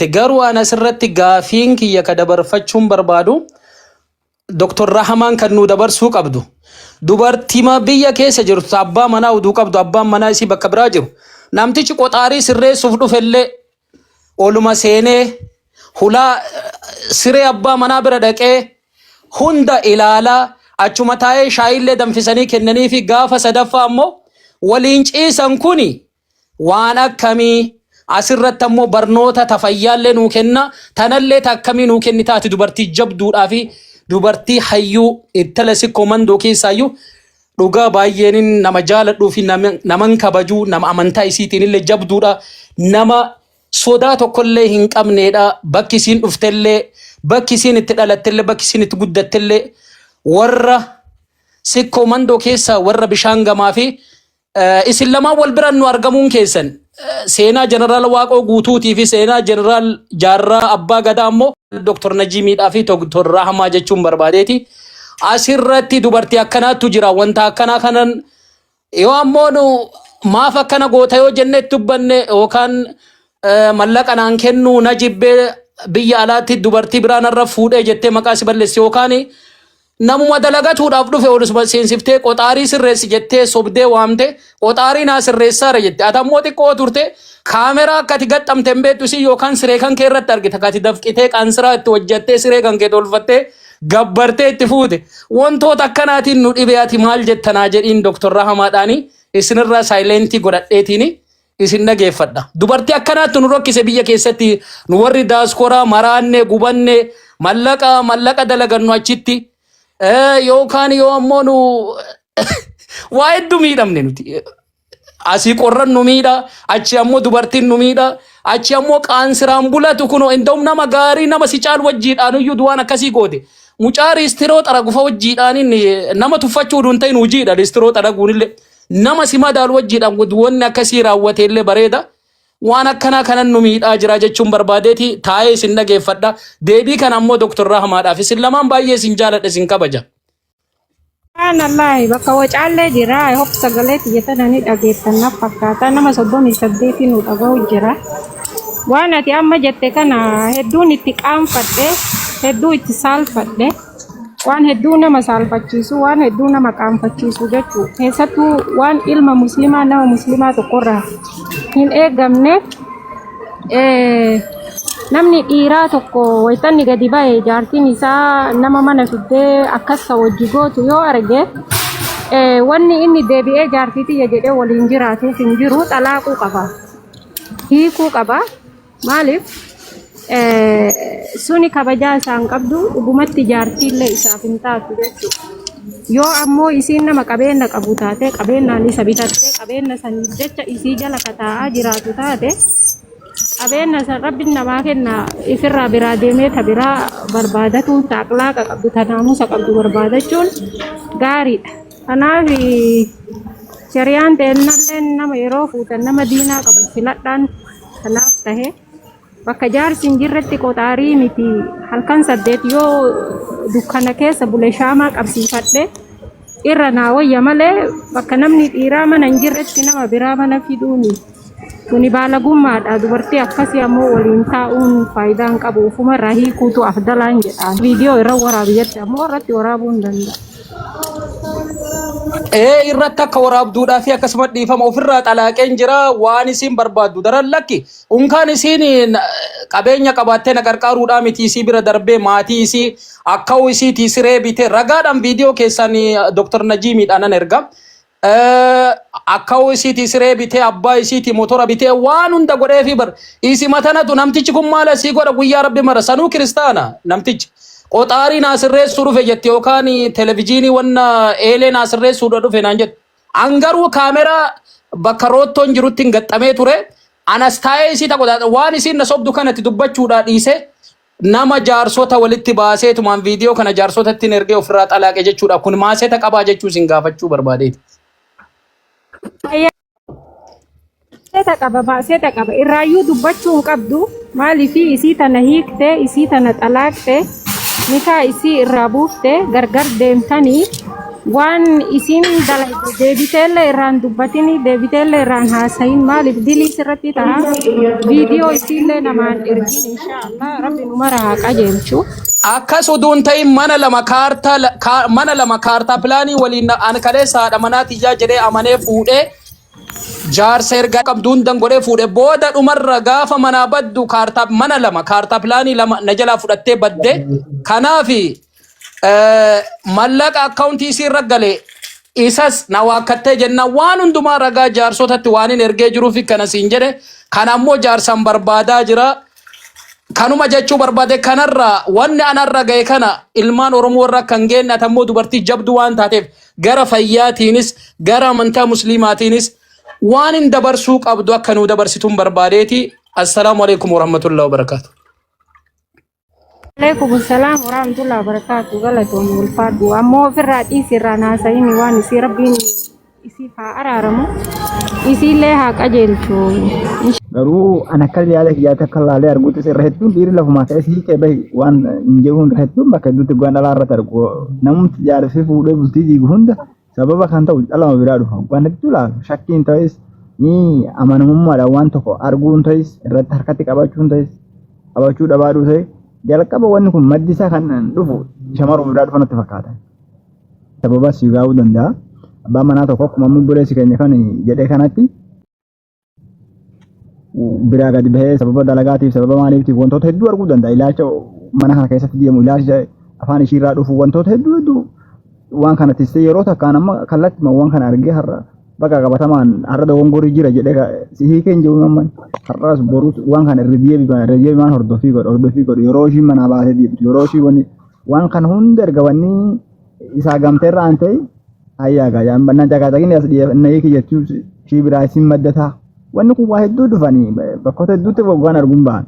Jette garuu an asirratti gaafiin kiyya ka dabarfachuun barbaadu Dr. Rahamaan kan nuu dabarsuu qabdu dubartima biyya keessa jirtu ta abbaa manaa uduu qabdu abbaan manaa isii bakka biraa jiru namtichi qoxaarii sirreessuuf dhufellee oluma seenee hulaa siree abbaa manaa bira dhaqee hunda ilaalaa achuma taa'ee shaayillee danfisanii kennanii fi gaafa sadaffaa ammoo waliin ciisan kuni waan akkamii asirratti ammoo barnoota ta fayyaallee nuu kenna tanallee ta akkamii nuu kennita ati dubartii jabduudhaa fi dubartii hayyuu ittala sikkoo mandoo keessaayyuu dhugaa baay'eenin nama jaaladhuu fi naman kabajuu nama amantaa isiitiin illee jabduudha nama sodaa tokkollee hin qabneedha bakki isiin dhuftellee bakki isiin itti dhalattellee bakki isiin itti guddattellee warra sikkoo mandoo keessaa warra bishaan gamaa fi Isin lamaan wal biraan nu argamuun keessan seenaa jeneraal Waaqoo Guutuutii fi seenaa jeneraal Jaarraa Abbaa Gadaa ammoo Dr. Najimiidhaa fi Dr. Rahmaa jechuun barbaadeeti. Asirratti dubartii akkanaattu jira wanta akkanaa kanan yoo ammoo nu maaf akkana goota yoo jenne itti dubbanne yookaan mallaqa naan kennuu na jibbee biyya alaatti dubartii biraa narra fuudhee jettee maqaa si balleessi yookaan Namuma dalagatuudhaaf dhufe olusuma seensiftee qoxaarii sirreessi jettee sobdee waamte qoxaarii naa sirreessaara jette. Ati ammoo xiqqoo turte kaameraa akka ati gaxxamte hin beektu isii yookaan siree kan kee irratti argita akka ati dafqitee qansiraa itti hojjattee siree kan kee tolfattee gabbartee itti fuute. Wantoota akkanaatiin nu dhibee ati maal jetta naa jedhiin Dr. Rahamaadhaani isinirraa saayilentii godhadheetiini isin dhageeffadha. Dubartii akkanaatti nu rakkise biyya keessatti nu warri daaskoraa maraanne gubanne mallaqa mallaqa dalagannu achitti yookaan yoo ammoo nu waa hedduu miidhamne nuti. Asii qorran nu miidha, achi ammoo dubartiin nu miidha, achi ammoo qaansiraan bulatu kunoo inda'um nama gaarii nama si caalu wajjiidhaan iyyuu du'aan akkasii goote. Mucaa riistiroo xaragufa wajjiidhaan inni nama tuffachuu utuu hin ta'in hojiidha riistiroo xaraguun illee. Nama si madaalu wajjiidhaan wanni akkasii raawwate illee bareeda. Waan akkanaa kanan nu miidhaa jira jechuun barbaadeeti taa'ee isin dhageeffadha. Deebii kana ammoo Dr. Rahmaadhaaf isin lamaan baay'ee isin jaaladha isin kabaja. Subhaanallahi bakka wacaallee jira. I hope sagalee tiyya tana ni dhageettan na fakkaata. Nama 38 nu dhaga'u jira. Waan ati amma jette kana hedduun itti qaanfadhe, hedduu itti saalfadhe. Waan hedduu nama saalfachiisu, waan hedduu nama qaanfachiisu jechuu. Keessattuu waan ilma muslimaa nama muslimaa tokkorraa hin eegamne Namni dhiiraa tokko waytanni gadi ba'e jaartiin isaa nama mana fiddee akkas ka wajji gootu yoo arge wanni inni deebi'ee jaartii tiyya jedhee waliin jiraatuuf hin jiru xalaaquu qaba. Hiikuu qaba. Maaliif suni kabajaa isaan qabdu dhugumatti jaartiillee isaaf hin taatu jechuudha. Yoo ammoo isiin nama qabeenna qabu taate qabeennaan isa bitattee qabeenna saniif jecha isii jala ka taa'aa jiraatu taate qabeenna san rabbiin namaa kenna ifirraa biraa deemee ta biraa barbaadatuun ta aqlaaqa qabdu ta naamusa qabdu barbaadachuun gaariidha. Kanaaf shari'aan teennalleen nama yeroo fuutan nama diinaa qabu filadhaan kanaaf tahe. Bakka jaarsi hin jirretti qoxaarii miti halkan 8 yoo dukkana keessa bule shaamaa qabsiifadhe irra naa wayya malee bakka namni dhiiraa mana hin jirretti nama biraa mana fiduuni kuni baalagummaadha dubartii akkasii ammoo waliin taa'uun faayidaa hin qabu ufumarraa hiikuutu afdalaan jedha viidiyoo irra waraabi jette ammoo irratti waraabuu hin danda'a. Ee irratti akka waraabduudhaa fi akkasuma dhiifama ofirraa xalaaqeen jira waan isiin barbaaddu daran lakki unkaan isiin qabeenya qabaattee na qarqaaruudhaa miti isii bira darbee maatii isii akka'uu isiitii siree bitee ragaadhaan viidiyoo keessaan Dr. Najiimiidhaan nan erga. Akka'uu isiitii siree bitee abbaa isiitii motora bitee waan hunda godheefii bar isi matanatu namtichi kun maal asii godha guyyaa rabbi mara sanuu kiristaana namtichi qoxaarii naa sirreessuu dhufe jetti yookaan televizyiinii wanna eelee naa sirreessuudha dhufe naan jette an garuu kaameraa bakka roottoon jirutti hin gaxxamee ture anas taa'ee isii takko waan isiin na sobdu kanatti dubbachuudhaa dhiise nama jaarsota walitti baaseetumaan viidiyoo kana jaarsotatti hin ergee ofirraa xalaaqe jechuudha. Kun maaseta qabaa jechuu isin gaafachuu barbaadeeti. Seeta qaba seeta qaba irraayyuu dubbachuu hin qabdu maaliif isii tana hiikte isii tana xalaaqte nikaa isii irraa buufte gargar deemtanii Waan isiin dalayde deebiteellee irraan dubbatini, deebiteellee irraan haasayin, maaliif dilii sirratti ta'a. Viidiyoo isiillee namaan ergin. Inshaallah Rabbi numara haa qajeelchu. Akkas utuu hin ta'in, mana lama kaartaa mana 2 kaartaa pilaanii waliin an kaleessa haadha manaa tiyyaa jedhee amanee fuudhee, jaarsa erga qabdu hundan godhee fuudhe. Booda dhumarra gaafa manaa baddu kaartaa mana 2, kaartaa pilaanii 2 na jalaa fudhattee badde. Kanaafi mallaqa akkaawuntii isii irra gale isas na waakkattee jennaan, waan hundumaa ragaa jaarsotatti waan hin ergee jiruuf kana siin jedhe. Kana ammoo jaarsan barbaadaa jira. Kanuma jechuu barbaade. Kanarraa wanni anarra ga'e kana ilmaan Oromoo irra kan geenye, ati ammoo dubartii jabduu waan taateef, gara fayyaatiinis gara amantaa musliimaatiinis waan hin dabarsuu qabdu akka nuu dabarsituun barbaadeeti. Assalaamu alaikum warahmatullahi wabarakaatu. Alaikum salaam warahmatullahi wabarakatuh. Galatoomii, ulfaadhu. Ammoo ofirraa dhiisi, irraan haasa'ini. Waan isii Rabbiin isiif haa araaramu, isiillee haa qajeelchu. Garuu an akka yaada kiyyaatti, akka laalee arguuttis, irra hedduun dhiirri lafumaa ka'ee si hiikee bahi waan hin jedhu. Irra hedduun bakka hedduutti waan dhalaa irratti argu, namumti jaarsii fuudhee bultii diigu hunda sababa kan ta'u dhalama biraa dhufa. Waan hedduu laalu shakkiin ta'es ni amanamummaadhaan waan tokko arguun ta'es, irratti harkatti qabachuun ta'es, qabachuu dhabaaduu ta'e, jalqaba wanni kun maddi isaa kan dhufu shamarruma biraa dhufa natti fakkaata. Sababa si gaa'uu danda'a. Abbaan manaa tokko akkuma amma obboleessi keenya kan jedhee kanatti biraa gadi bahee sababa dalagaatiif, sababa maaliitiif wantoota hedduu arguu danda'a. Ilaalcha mana kana keessatti deemu, ilaalcha afaan ishiirraa dhufu, wantoota hedduu hedduu waan kana tissee yeroo takkaan amma kallattima waan kana argee har'a bakka qabatamaan har'a dogongorii jira jedhee si hiikee hin jiru. Amma har'as borus waan kana irra deebi'an irra deebi'an hordofii godhu, hordofii godhu, yeroo ishiin manaa baatee deemtu, yeroo ishii wanni waan kana hunda erga wanni isaa gamtee irra aan ta'e hayyaa gaa yaan bannaan caqaacaqni as dhiyeeffannee hiiki jechuun ishii biraa isin maddataa. Wanni kun waa hedduu dhufanii bakkoota hedduutti waan arguun ba'an.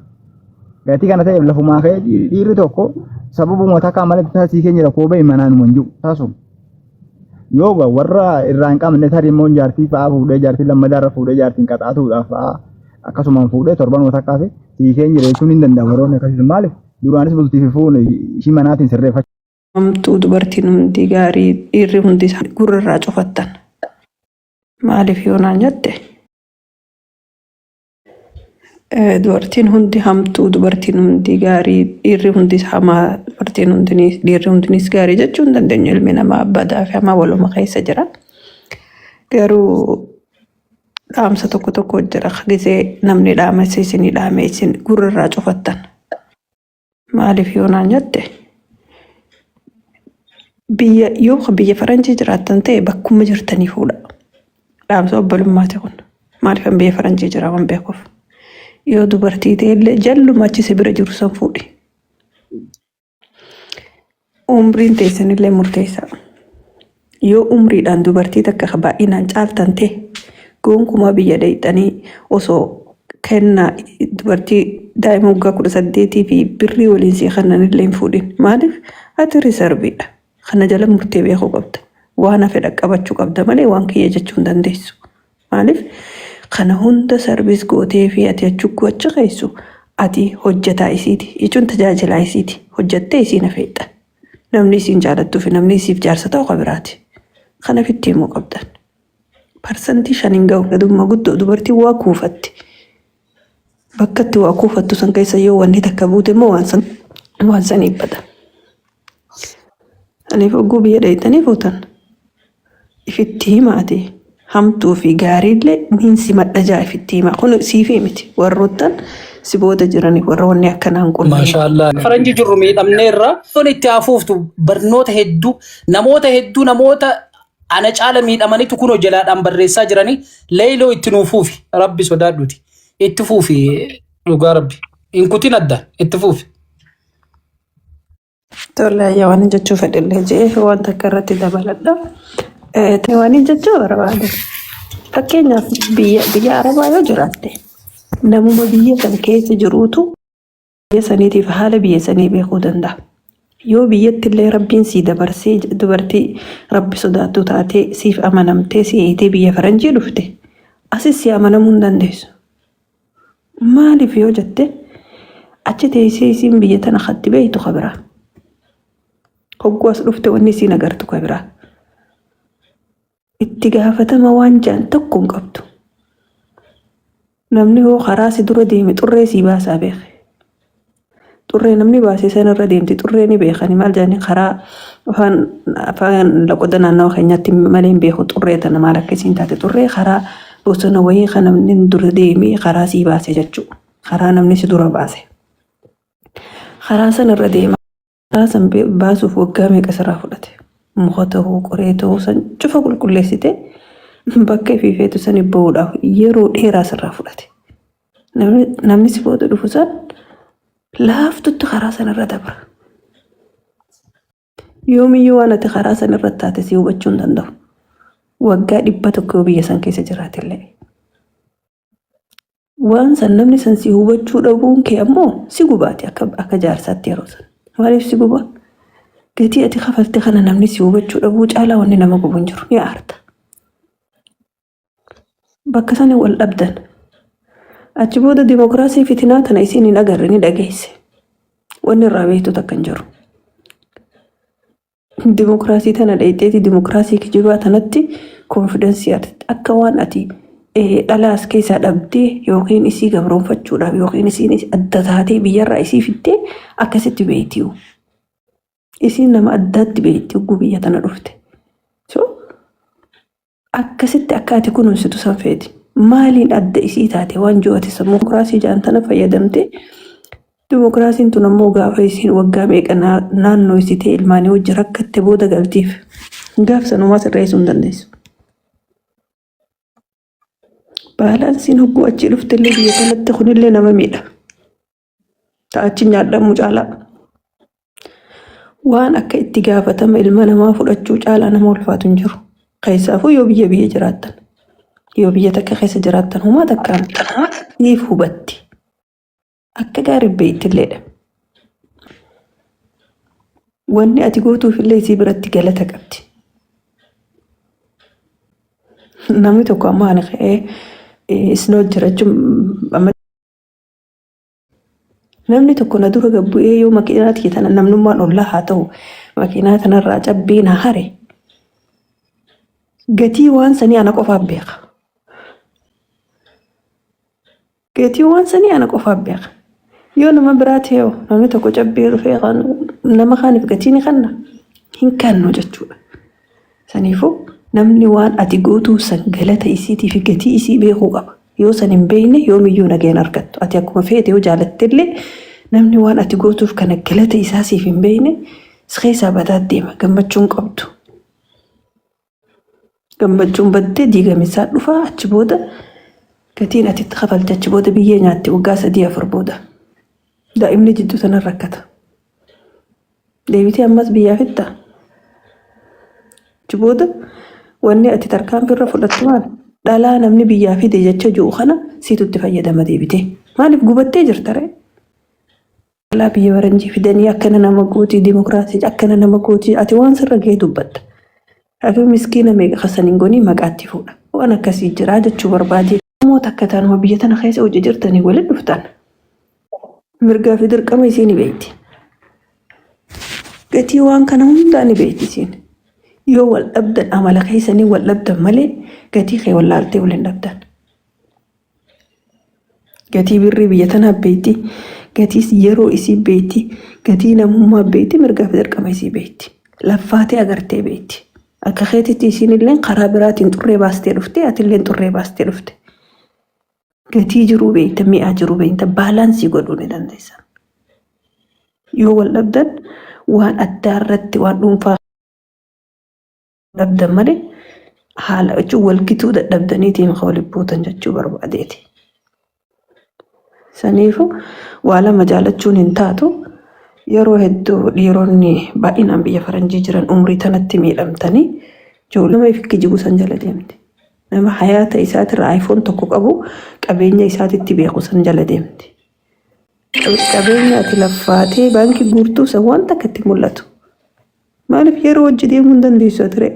Gatii kana ta'eef lafumaa ka'ee dhiirri tokko sababuma takkaa malee taasii keenya rakkoo bahe manaan hin jiru taasuma. Yoo gaa warra irraa hin qabne, tarii immoo jaartii fa'aa fuudhee, jaartii lammataa irra fuudhee, jaartiin qaxaatuudhaaf fa'aa akkasumaan fuudhee torbanuma takkaa fi sii keenya jechuun hin danda'amu. Yeroon akkasii maaliif duraanis bultii fi fuune ishii manaatiin sirreeffachuu. Hamtuu dubartiin hundi gaarii, dhiirri hundi gurra irraa cufattan. Maaliif yoo naan jette, dubartiin hundi hamtuu, dubartiin hundi gaarii, dhiirri hundis hamaa, dubartiin hundinis dhiirri hundinis gaarii jechuu hin dandeenyu. Ilmi namaa badaa fi hamaa waluma keessa jira. Garuu dhaamsa tokko tokko jira. Gisee namni dhaamsa isinii dhaame isin gurra irraa cufattan. Maaliif yoo naan jette, biyya yoo biyya faranjii jiraattan ta'e bakkuma jirtanii fuudha. Dhaamsa obbolummaati kun. Maaliif an biyya faranjii jira waan beekuuf. Yoo dubartii ta'e illee jalluma achi si bira jiru san fuudhi. Umriin teessanillee murteessaa. Yoo umriidhaan dubartii takka baay'inaan caaltan ta'e, gonkumaa biyya dheeyxanii osoo kennaa dubartii daa'ima waggaa 18 fi birrii waliin sii kennanillee hin fuudhin. Maaliif? Ati riisarviidha. Kana jala murtee beekuu qabda. Waan hafe dhaqqabachuu qabda malee waan kiyya jechuu hin dandeessu. Maaliif? Kana hunda service gootee fi ati achugguu achi keessu ati hojjetaa isiiti jechuun tajaajilaa isiiti. Hojjettee isiin hafeexxa. Namni isiin jaalattuu fi namni isiif jaarsa ta'u ka biraati. Kana fitti himuu qabdan. 5% hin ga'u. Gadummaa guddoo dubartiin waa kuufatti. Bakka itti waa kuufattu san keessa yoo wanni takka buute immoo waan san waan saniif bada. Aniif oguu biyya dheeyxanii fuutan ifitti himaati. Hamtuu fi gaariillee niin simadha jaa ifitti himaa. Kun siifii miti. Warroottan si booda jiraniif, warra wanni akkanaa hin qunnamne. Maashaallah. Faranjii jirru miidhamneerra. Sun itti hafuuftu barnoota hedduu, namoota hedduu, namoota ana caala miidhamanitu kunoo jalaadhaan barreessaa jiranii. Leeyloo, itti nuu fuufi, Rabbi sodaadhuti. Itti fuufi, dhugaa Rabbi. Hin kutin, adda itti fuufi. Tole, ayyaa, waan jechuu fedhellee jee waan takka irratti dabaladha. Waan jechuu barbaade. Fakkeenyaaf biyya Arabaa yoo jiraatte, namuma biyya san keessa jiruutu biyya saniitiif haala biyya sanii beekuu danda'a. Yoo biyyatti illee Rabbiin sii dabarsee dubartii Rabbi sodaattu taatee siif amanamtee si eeyitee biyya faranjii dhufte, asis si amanamuu hin dandeessu. Maaliif yoo jette, achi teessee isiin biyya tana katti beeytu ka biraa. Hogguu as dhufte wanni isiin agartu ka biraa. Itti gaafatama waan jaan tokko hin qabdu. Namni hoo karaa si dura deeme xurree sii baasaa beeke. Xurree namni baase sanarra deemti xurree ni beekani maal jedhanii karaa afaan afaan loqoda naannawa keenyaatti malee hin beeku xurree tana maal akka isiin taate xurree karaa bosona wayii kan namni dura deemee karaa sii baase jechuudha. Karaa namni si dura baase. Karaa sanarra deema. Karaa san baasuuf waggaa meeqa sirraa fudhate? Muka ta'uu, qoree ta'uu san cufa qulqulleessite bakka ifii feetu san bahuudhaaf yeroo dheeraa sirraa fudhate. Namni si booda dhufu san laaftutti karaa sanarra dabra. Yoomiyyuu waan ati karaa san irra taate si hubachuu hin danda'u. Waggaa 100 yoo biyya san keessa jiraatillee. Waan san namni san si hubachuu dhabuun kee ammoo si gubaati akka jaarsaatti yeroo san. Maaliif si guba? Gatii ati kafalte kana namni si hubachuu dhabuu caalaa wanni nama gubu hin jiru. Ni aarta. Bakka sani wal dhabdan. Achi booda dimokiraasii fitinaa tana isiin hin agarre ni dhageesse. Wanni irraa beektu takka hin jiru. Dimokiraasii tana dheeyxeeti dimokiraasii kijibaa tanatti konfidensii akka waan ati dhala as keessaa dhabdee yookiin isii gabroonfachuudhaaf yookiin isiin adda taatee biyyarraa isii fiddee akkasitti beektiyu. Isiin nama addaatti beekti hogguu biyya tana dhufte. So akkasitti akka ati kunuunsitu san feeti. Maaliin adda isii taate waan jiru ati sammuu dimokiraasii jaan tana fayyadamte dimokiraasiin tun ammoo gaafa isiin waggaa meeqa naannoo isitee ilmaanii wajji rakkatte booda galtiif gaaf sanumaa sirreessuu hin dandeessu. Baalaansiin hogguu achii dhuftellee biyya kanatti kunillee nama miidha. Ta'achi nyaadhamuu caalaa. Waan akka itti gaafatama ilma namaa fudhachuu caalaa nama ulfaatu hin jiru. Keessaafuu yoo biyya biyya jiraattan. Yoo biyya takka keessa jiraattan homaa takkaa miti. Siif hubatti. Akka gaarii beektilleedha. Wanni ati gootuufillee isii biratti galata qabdi. Namni tokko amma ani ka'ee isnoo jira jechuun amma namni tokko na dura gad bu'ee yoo makiinaa tiyya tana namnummaan ollaa haa ta'u makiinaa tanarraa cabbii na hare gatii waan sanii ana qofaaf beeka. Gatii waan sanii ana qofaaf beeka. Yoo nama biraa ta'e hoo namni tokko cabbii dhufee kan nama kaaniif gatii ni kenna hin kennu jechuudha. Saniifuu namni waan ati gootuu san galata isiitii fi gatii isii beekuu qaba. Yoo san hin beekne yoomiyyuu nageen argattu. Ati akkuma feete yoo jaalattellee namni waan ati gootuuf kana galata isaa siif hin beekne si keessaa badaa deema gammachuun qabdu. Gammachuun baddee diigamisaa dhufa achi booda gatiin ati itti kafalte achi booda biyyee nyaatti waggaa sadii afur booda. Daa'imni jidduu sana rakkata. Deebitee ammas biyyaa fixxa. Achi booda wanni ati tarkaanfii irra fudhattu maal? Dhalaa namni biyyaa fide jecha jiru kana siitu itti fayyadama deebitee. Maaliif gubattee jirta ree? Dhalaa biyya faranjii fidanii akkana nama gooti dimokiraasii akkana nama gooti ati waan sirra ga'e dubbatta. Ati miskiina meeqa kasan hin gonii maqaatti fuudha. Waan akkasii jira jechuu barbaade. Namoota akka taanuma biyya tana keessa hojii jirtanii waliin dhuftan. Mirgaa fi dirqama isii ni beekti. Gatii waan kana hundaa ni beekti isiin. Yoo wal dhabdan amala keessanii wal dhabdan malee gatii kee wallaaltee wal hin dhabdan. Gatii birrii biyya tanaa beekti. Gatii yeroo isii beekti. Gatii namummaa beekti. Mirgaa fi dirqama isii beekti. Laffaatee agartee beekti. Akka keetitti isiin illee karaa biraatiin xurree baastee dhufte ati illee xurree baastee dhufte. Gatii jiruu beekta, mi'aa jiruu beekta, baalaansii godhuu ni dandeessa. Yoo wal dhabdan waan addaa irratti waan dhuunfaa dhabdan malee haala jechuun wal gituu dadhabdaniitiin kan waliin buutan jechuu barbaadeeti. Saniifuu waa lama jaalachuun hin taatu. Yeroo hedduu dhiironni baay'inaan biyya faranjii jiran umrii tanatti miidhamtanii ijoollee nama ifi kijibu san jala deemti. Nama hayaata isaatirra iPhone tokko qabu qabeenya isaatitti beeku san jala deemti. Qabeenya ati laffaatee baankii guurtuu san waan takka itti mul'atu. Maaliif yeroo hojii deemuu hin dandeessu ati ree?